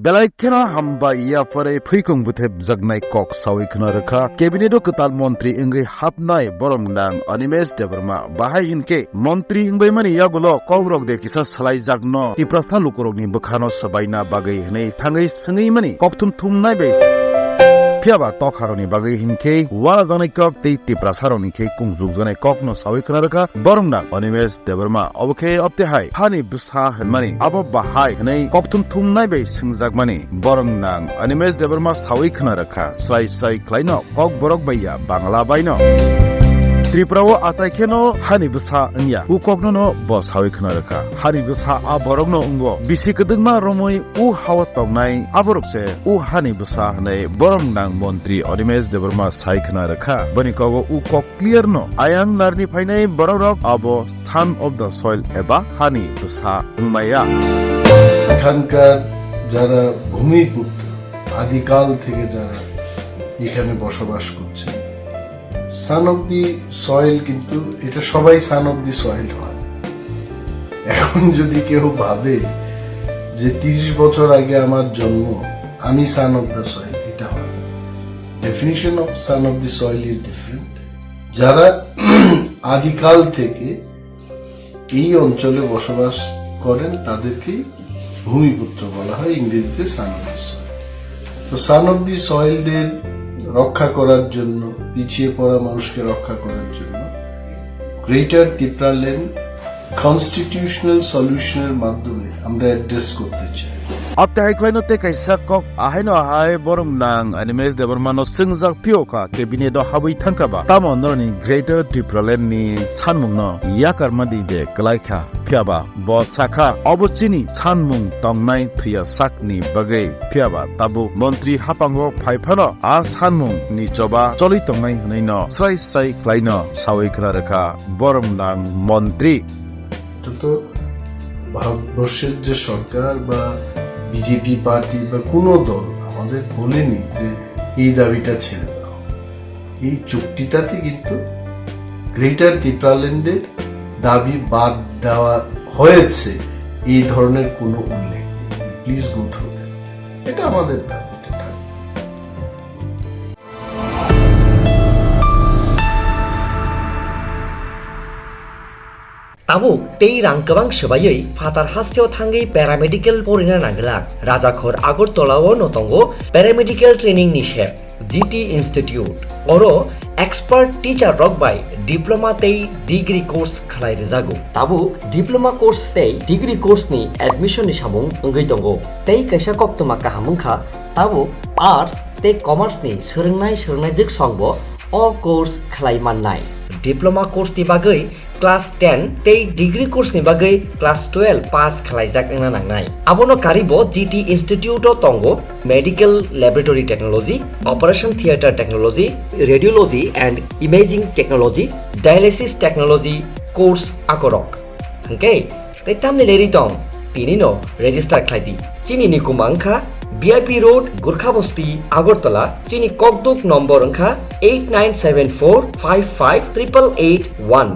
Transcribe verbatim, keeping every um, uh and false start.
Belai kheno hambai yapharwi phwikung bwthepjaknai kok sawi khwna rwkha. Cabinet o kwtal montri wngwi hapnai borok nang Animesh Debbarma. Bahai hinkhe montri wngbaimani yagulo kokrok de kisa salaijakno Tiprasa lukurokni bwkhano swbaina bagwi hwnwi thangwi swngwi mani kokthum thumnai bai. Phiyaba tokharokni bagwi hinkhe warajaknai kok tei Tiprasarokni khe kungjukjaknai kokno sawi khwna rwkha borok nang Animesh Debbarma. Obo khe opte hai hani bwsa hwnmani abo bahai hwnwi kokthum thumnai bai swngjakmani borok nang Animesh Debbarma sawi khwna rwkha. Srai srai khlaino kok borok bai ya Bangla baino. Tripura o achai kheno hani bwsa wngya, u kokno no bo sawi khwna rwkha. Hani bwsa a borokno wngo bisi kwdwkma romwi u hao tongnai aborok se u hani bwsa hwnwi borok nang montri Animesh Debbarma sai khwna rwkha. Boni kogo u kok clear no ayang narni phainai borok rok abo son of the soil eba hani bwsa wngmaya. এখানকার যারা ভূমিপুত্র, আদিকাল থেকে যারা এখানে বসবাস করছেন, son of the soil, কিন্তু এটা সবাই সান অফ দি সয়েল হয়। এখন যদি কেউ ভাবে যে তিরিশ বছর আগে আমার জন্ম, আমি সান অফ দ্য সয়েল, এটা হয়। Definition of son of the soil is different. যারা আদিকাল থেকে এই অঞ্চলে বসবাস করেন, তাদেরকেই ভূমিপুত্র বলা হয়, ইংরেজিতে সান অফ দি সয়েল। তো সান অফ দি সয়েলদের রক্ষা করার জন্য, পিছিয়ে পড়া মানুষকে রক্ষা করার জন্য গ্রেটার টিপ্রাল্যান্ড কনস্টিটিউশনাল সলিউশনের মাধ্যমে আমরা অ্যাড্রেস করতে চাই। Apte hai khlaino tei kaisa kok ahaino ahai borok nang Animesh Debbarma no swngjak phiyokha cabinet o habwi thangkha ba tamo noroni Greater Tipraland ni sanmung no yakarma di de kwlaikha. Phiyaba bo sakha obo chini sanmung tongnai thwiya sakni bagwi. Phiyaba tabuk montri hapango phaiphano a sanmung ni choba choli tongnai hwnwi no srai srai khlaino sawi khwna rwkha borok nang montri. এটা তো ভারতবর্ষের যে সরকার বা BJP party বা কোনো দল আমাদের বলেনি যে এই দাবিটা ছেড়ে দাও। এই চুক্তিটাতে কিন্তু গ্রেটার টিপ্রাল্যান্ডের দাবি বাদ দেওয়া হয়েছে, এই ধরনের কোনো উল্লেখ নেই। Please go through that. এটা আমাদের দাবি, এটা থাকবে। Tabuk tei rang kwbang swbaiwi phatar hasteo thangwi paramedical porina nanglak. Rajakhor Agartala o no tongo paramedical training ni sep, G T Institute. Oro expert teacher rok bai diploma tei degree course khlai rwjago. Tabuk diploma course tei degree course ni admission ni samung wngwi tongo. Tei kaisa koktwma kaham wngkha, tabuk arts tei commerce ni swrwngnai swrwngnaijwk song bo o course khlai mannai. Diploma course ni bagwi class ten tei degree course ni bagwi class twelve pass khlaijak wngna nangnai. Abono karibo G T Institute o tongo Medical Laboratory Technology, Operation Theatre Technology, Radiology and Imaging Technology, Dialysis Technology course akorok. Hwnkhe tei tamni leri tong, tini no register khlai di. Chini nikuma wngkha B I P Road, Gurkha Bosti, Agartala. Chini kokduk nombor wngkha eight nine seven four five five triple eight one.